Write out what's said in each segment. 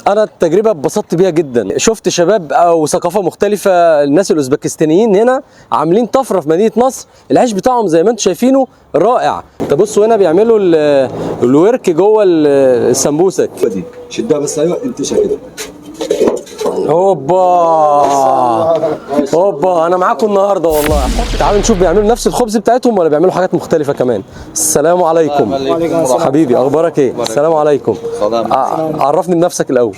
انا التجربة اتبسطت بيها جدا، شفت شباب او ثقافة مختلفة. الناس الاوزبكستانيين هنا عاملين طفرة في مدينة نصر، العيش بتاعهم زي ما انتم شايفينه رائع. طب بصوا هنا بيعملوا الورك جوه السمبوسك دي شدها بس، ايوه انتشها كده. هوبا هوبا، انا معاكم النهارده والله. تعالوا نشوف بيعملوا نفس الخبز بتاعتهم ولا بيعملوا حاجات مختلفة كمان. السلام عليكم. حبيبي، اخبارك ايه؟ السلام عليكم. سلام. عرفني بنفسك الاول.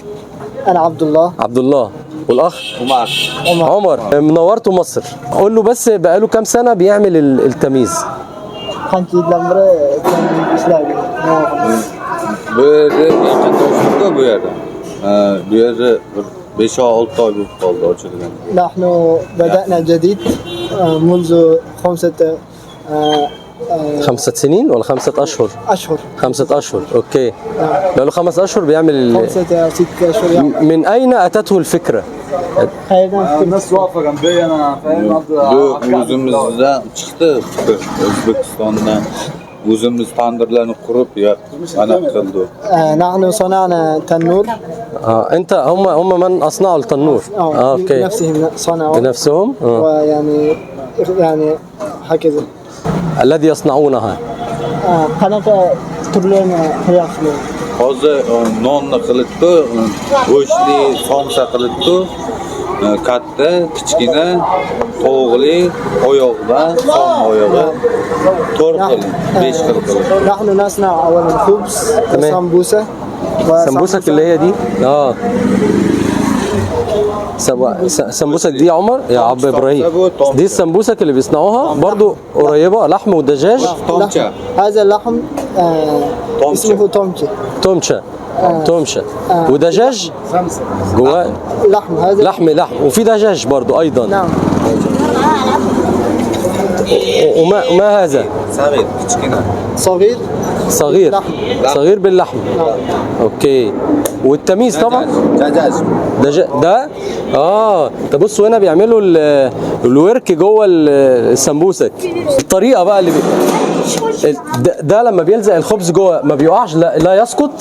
أنا عبد الله. عبد الله. والاخ عمر. عمر. منورته مصر. قول له بس بقاله كام سنة بيعمل التميز؟ Qancha yildan beri ishlaydi? Bu yerda yaqinda ochildi bu yerda. Ha, bu yerda bir 5-6 oy bo'lib qoldi ochilgan. نحن بدأنا جديد منذ 5 5 سنين ولا 5 اشهر؟ أشهر. 5 اشهر، okay. بقاله 5 اشهر بيعمل 5 أو 6 أشهر يعني. من اين اتته الفكرة؟ Qayerdan الناس واقفة جنبي انا فاهم. Bu o'zimizdan chiqdi fikr, O'zbekistondan. O'zimiz tandirlarni qurib mana qildi. نحن صنعنا تنور. اه، انت هم من اصنعوا التنور؟ اه، okay. بنفسهم صنعوا. بنفسهم آه. ويعني يعني هكذا. الذي يصنعونها. Qanaqa turlarini qilyapsizlar? Hozir nonni qilibdi, go'shtli somsa qilibdi. Katta, kichkina, tovuqli, oyoqdan, som oyog'i. 4 xil, 5 xil qilib. نحن نصنع اولا خبز. تمام. وسمبوسه. سمبوسك اللي هي دي اه سمبوسك دي يا عمر يا عب ابراهيم، دي السمبوسك اللي بيصنعوها برضو قريبه، لحم ودجاج. Tomcha. هذا اللحم تومشة. اسمه تومشة. تومشه، تومشه ودجاج جواه. لحم هذا. لحم لحم، وفي دجاج برضو ايضا. نعم. وما ما هذا؟ Sag'ir, kichkina. صغير. صغير. لحم. صغير باللحم. نعم. okay، والتميس طبعا. دجاج. ده ده اه. طب بصوا هنا بيعملوا الورك جوه السمبوسك. الطريقة بقى اللي ده لما بيلزق الخبز جوه ما بيقعش؟ لا، لا يسقط.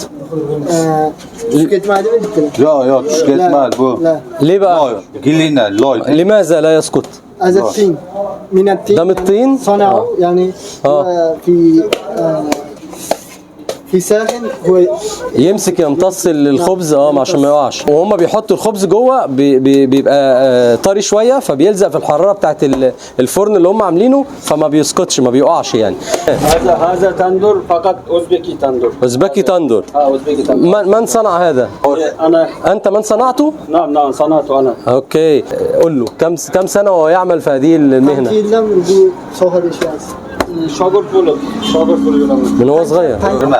Tushib ketmadimi bitta? Yo'q, yo'q, tushib ketmadi bu. لا. ليه بقى؟ Loy, glina, loy. لماذا لا يسقط؟ هذا الطين، من الطين. ده من الطين؟ صنعوا يعني. هو في في ساخن هو يمسك، يمتص الخبز عشان ما يقعش. وهم بيحطوا الخبز جوه بي بي بيبقى طري شويه، فبيلزق في الحرارة بتاعت الفرن اللي هم عاملينه، فما بيسقطش، ما بيقعش يعني. هذا تندور فقط اوزبكي تندور. اوزبكي تندور. اه، اوزبكي تندور. من صنع هذا؟ انا. انت من صنعته؟ نعم، صنعته انا. okay، قول له كم سنة وهو يعمل في هذه المهنة؟ Qancha yildan bu sohada ishlayapsiz? Shogird bo'lib, shogird bo'lib yuraman. من هو صغير. Yigirma.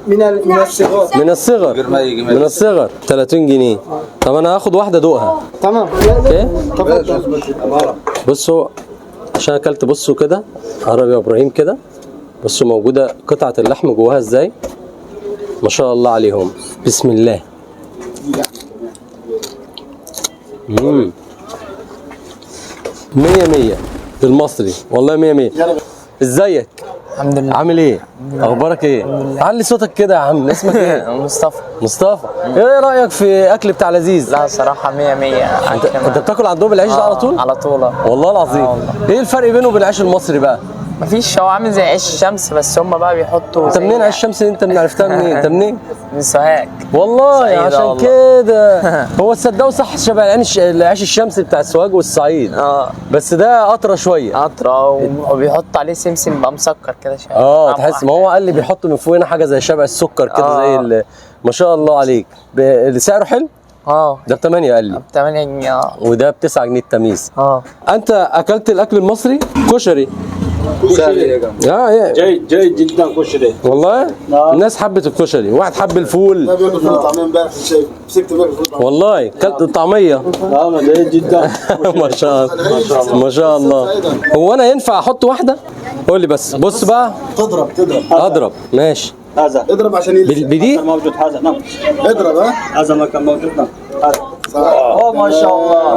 من الصغر. من الصغر. 20, 20. من الصغر. 30 جنيه. طب انا هاخد واحدة ادوقها. تمام، لا لا. okay. تفضل. بصوا عشان اكلت، بصوا كده، قرب يا ابراهيم كده، بصوا موجودة قطعه اللحم جواها ازاي، ما شاء الله عليهم. بسم الله. مية مية بالمصري والله، مية مية. ازيك؟ الحمد لله. عامل ايه؟ اخبارك ايه؟ علي صوتك كده يا عم، اسمك ايه؟ مصطفى. مصطفى، ايه رايك في اكل بتاع لذيذ؟ لا صراحة مية مية. انت بتاكل عندهم العيش ده على طول؟ على طول آه. والله العظيم؟ آه والله. ايه الفرق بينه وبين العيش المصري بقى؟ مفيش، هو عامل زي عيش الشمس، بس هم بقى بيحطوا انت منين؟ عيش الشمس انت من عرفتها منين؟ انت منين؟ من سوهاج. والله؟ صعيدة. عشان والله. كده هو تصدقوا صح، شبه العيش الشمسي بتاع السوهاج والصعيد. اه. بس ده اطرى شوية. قطرة، وبيحط عليه سمسم بقى مسكر كده شوية. اه. طعمه تحس ما هو قال لي بيحط من فوق هنا حاجة زي شبع السكر كده. زي ما شاء الله عليك، سعره حلو. اه. ده ب 8 قال لي. ب 8 جنيه اه. وده ب 9 جنيه التميس. اه. انت اكلت الاكل المصري؟ كشري؟ اه إيه. جيد، جيد جدا كشري. والله. نعم. الناس حبت الكشري، واحد حب الفول. انا بياكل فول وطعميه امبارح، شايف مسكت باكل فول وطعميه. والله اكلت الطعميه. نعم، جيد جدا. ما شاء الله، ما شاء الله. هو انا ينفع احط واحدة؟ قول لي بس. بص بقى. تضرب تضرب. اضرب، ماشي. هذا اضرب عشان يلزق. بدي هذا موجود هذا، نعم. اضرب ها. هذا ما كان موجود، نعم هذا. صح. اوه، ما شاء الله،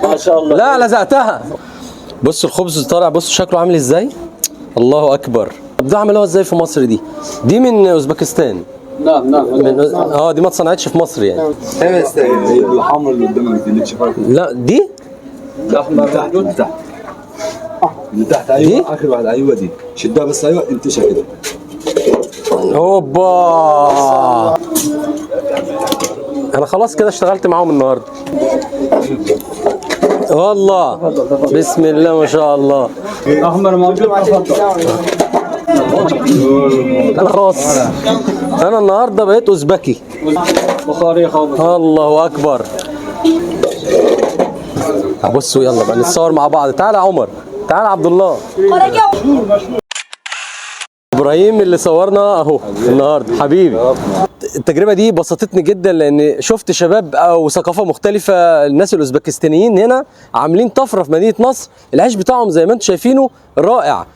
ما شاء الله. لا، لزقتها. بص الخبز طالع، بص شكله عامل ازاي، الله اكبر. طب ده عملوها ازاي في مصر؟ دي من اوزبكستان. نعم نعم. من دي ما اتصنعتش في مصر يعني. الحمر اللي قدامك دي اللي تشوفها. لا دي اللي تحت، اللي تحت، اللي تحت. ايوه اخر واحدة، ايوه دي شدها بس، ايوه انتشها كده. اوبا، انا خلاص كده اشتغلت معاهم النهارده والله. بسم الله ما شاء الله. احمر موجود، تفضل. انا خلاص، انا النهارده بقيت اوزبكي. بخاري خالص. الله اكبر. بصوا يلا بقى نتصور مع بعض. تعالى يا عمر، تعالى عبد الله. ابراهيم اللي صورنا اهو النهارده حبيبي. التجربة دي بسطتني جدا لان شفت شباب او ثقافة مختلفة. الناس الاوزبكستانيين هنا عاملين طفرة في مدينة نصر. العيش بتاعهم زي ما انتم شايفينه رائع.